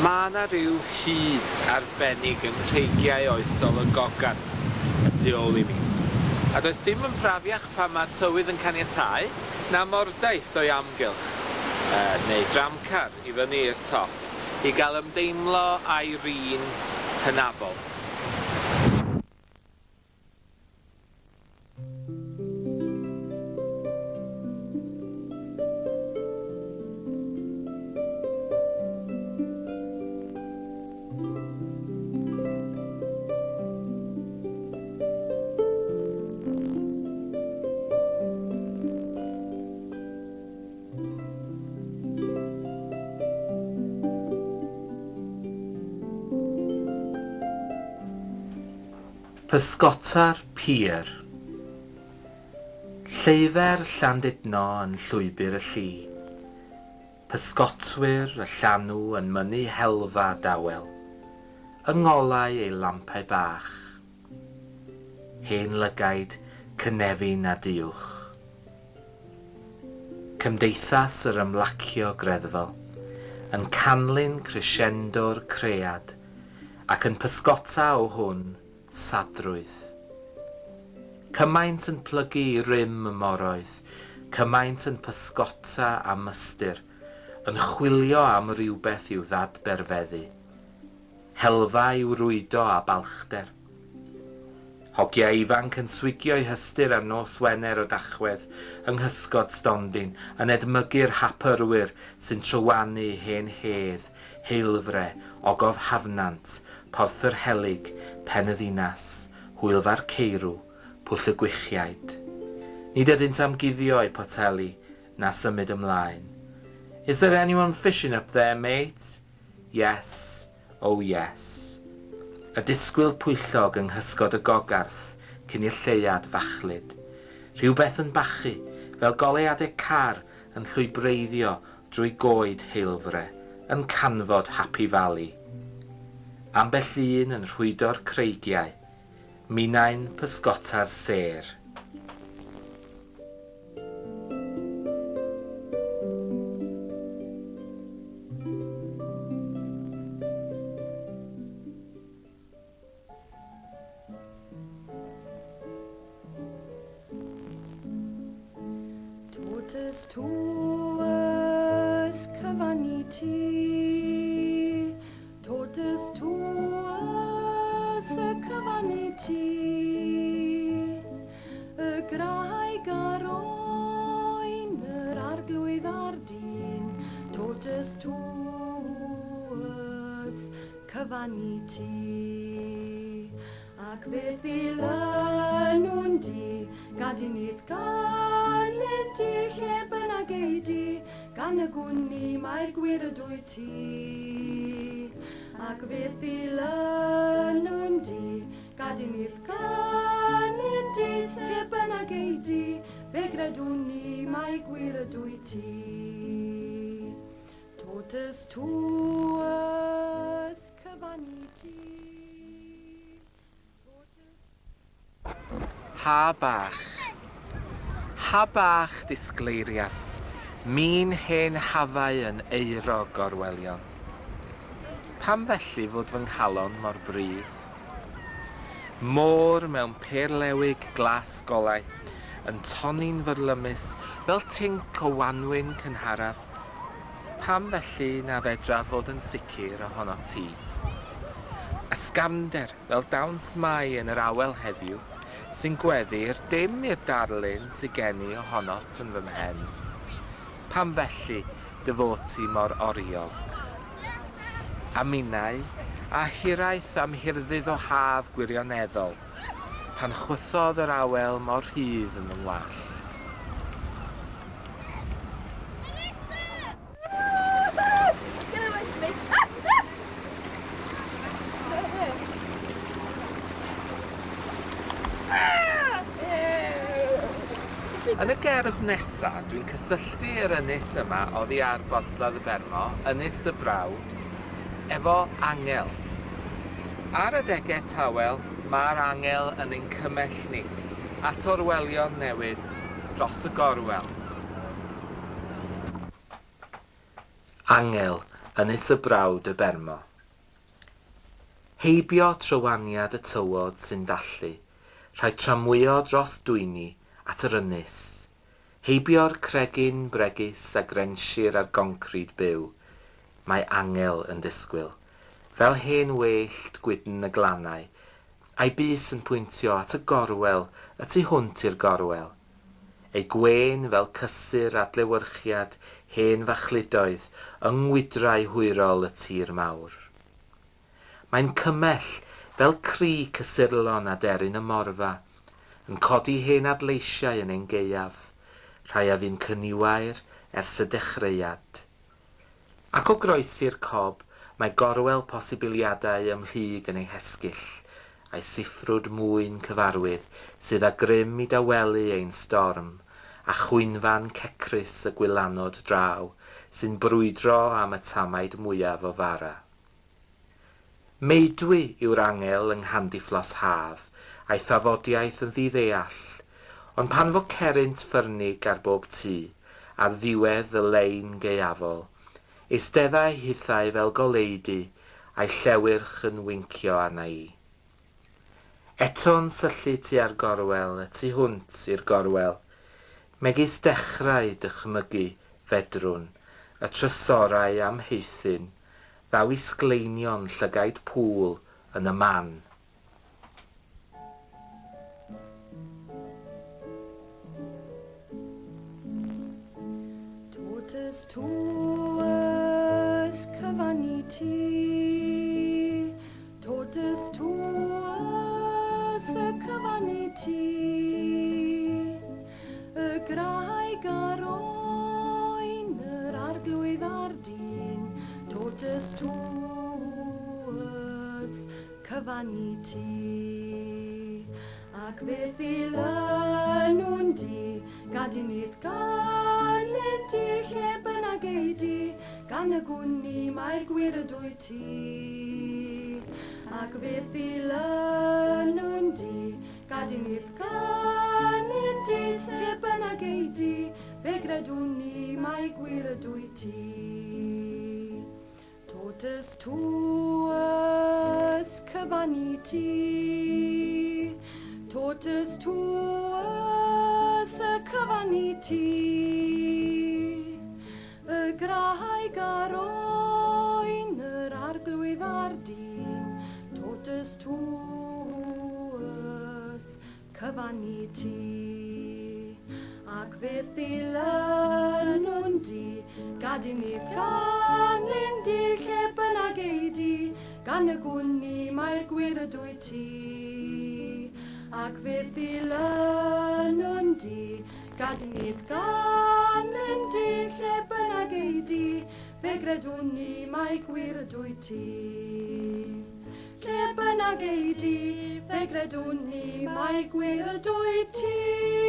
Mae 'na ryw hud arbennig yng nghreigiau oesol y Gogarth y tu ôl i mi. A does dim yn brafiach pan mae tywydd yn caniatáu na mordaith o'i amgylch, neu dramcar i fyny i'r top, i gael ymdeimlo â'i rin hynafol. Pysgota'r pier. Lleufer Llandudno yn llwybr y lli. Pysgotwyr y llanw yn mynnu helfa dawel, yng ngolau eu lampau bach. Hen lygaid cynefin a düwch. Cymdeithas yr ymlacio greddfol, yn canlyn crescendo'r cread, ac yn pysgota o hwn sadrwydd. Cymaint yn plygu i rym y moroedd, cymaint yn pysgota am ystyr, yn chwilio am rywbeth i'w ddadberfeddu. Helfa i'w rwydo â balchder. Hogia ifanc yn swigio'u hystyr ar nos Wener o Dachwedd yng nghysgod stondin, yn edmygu'r hapyrwyr sy'n trywanu hen hedd, Heulfre, Ogof Hafnant, Porth yr Helyg, Pen y Ddinas, Hwylfa'r Ceirw, Pwll y Gwichiaid. Nid ydynt am guddio eu poteli na symud ymlaen. Is there anyone fishing up there, mate? Yes, oh yes. Y disgwyl pwyllog yng nghysgod y Gogarth cyn i'r lleuad fachlud. Rhywbeth yn bachu, fel goleuadau car yn llwybreiddio drwy goed Heulfre, yn canfod Happy Valley. Ambell un yn rhwydo'r creigiau, minnau'n pysgota'r sêr. Totus tuus cyfan i ti, Totus tuus y cyfan i ti, Y graig a'r oen, yr arglwydd a'r dyn, Totus tuus cyfan i ti. Ac fe ddilynwn di, gad i ni'th ganlyn di, lle bynnag ei di, gan y gwn ni mai'r gwir ydw i ti. Ac fe ddilynwn di, gad i ni'th ganlyn di, lle bynnag ei di, fe gredwn ni mai gwir ydw i ti. Totus tuus cyfan i ti. Ha bach. Ha bach disgleiriaf, min hen hafau yn euro gorwelion. Pam felly fod fy nghalon mor brudd? Môr mewn perlewig glas golau, yn tonni'n fyrlymus fel tinc o wanwyn cynharaf, Pam felly na fedraf fod yn sicr ohonot ti? Ysgafnder, fel dawns Mai yn yr awel heddiw, sy'n gweddu'r dim i'r darlun sy gen i ohonot yn fy mhen. Pam felly dy fod ti mor oriog? A minnau, a hiraeth am hirddydd o haf gwirioneddol, pan chwythodd yr awel mor rhydd yn fy ngwallt. Yn y gerdd nesa, dwi'n cysylltu yr ynys yma oddi ar Borthladd y Bermo, Ynys y Brawd, efo angel. Ar adegau tawel, mae'r angel yn ein cymell ni at orwelion newydd dros y gorwel. Angel. Ynys y Brawd y Bermo. Heibio trywaniad y tywod sy'n dallu, rhaid tramwyo dros dwyni at yr ynys. Heibio'r cregyn bregus a grensir ar goncrid byw, mae angel yn disgwyl. Fel hen wellt gwydn y glannau, a'i bys yn pwyntio at y gorwel y tu hwnt i'r gorwel. Ei gwên fel cysur adlewyrchiad hen fachludoedd yng ngwydrau hwyrol y tir mawr. Mae'n cymell, fel cri cysurlon aderyn y morfa, yn codi hen adleisiau yn ein gaeaf, rhai a fu'n cyniwair ers y dechreuad. Ac o groesi'r cob, mae gorwel posibiliadau ymhlyg yn ei hesgyll, a'i siffrwd mwyn cyfarwydd sydd â grym i dawelu ein storm, a chwynfan cecrus y gwylanod draw sy'n brwydro am y tamaid mwyaf o fara. Meudwy yw'r angel yng nghandifflos haf, a'i thafodiaith yn ddi-ddeall. Ond pan fo cerrynt ffyrnig ar bob tu, ar ddiwedd y lein gaeafol, eisteddai hithau fel goleudy, a'i llewyrch yn wincio arna i. Eto'n syllu tua'r gorwel, y tu hwnt i'r gorwel, megis dechrau dychmygu, fedrwn, y trysorau amheuthun Ddaw i sgleinio'n llygaid pŵl yn y man. Totus tuus cyfan i ti, Totus tuus y cyfan i ti. Y graig a'r oen, yr arglwydd a'r dyn, totus tuus, cyfan i ti. Ac fe ddilynwn di, gad i ni'th ganlyn di, lle bynnag ei di, gan y gwn ni mai'r gwir ydwyt ti. Ac fe ddilynwn di, Gad i ni'th ganlyn di, lle bynnag ei di, fe gredwn ni mai gwir ydwyt ti. Totus tuus cyfan i ti, Totus tuus y cyfan i ti. Y graig a'r oen, yr arglwydd a'r dyn, Totus tuus, cyfan i ti. Ac fe ddilynwn di, gad i ni ganlyn di, lle bynnag ei di, gan y gwn ni mai'r gwir ydwyt ti. Ac fe ddilynwn di, Gad i ni'th ganlyn di, lle bynnag ei di, fe gredwn ni mai gwir ydwyt ti. Lle bynnag ei di, fe gredwn ni mai gwir ydwyt ti.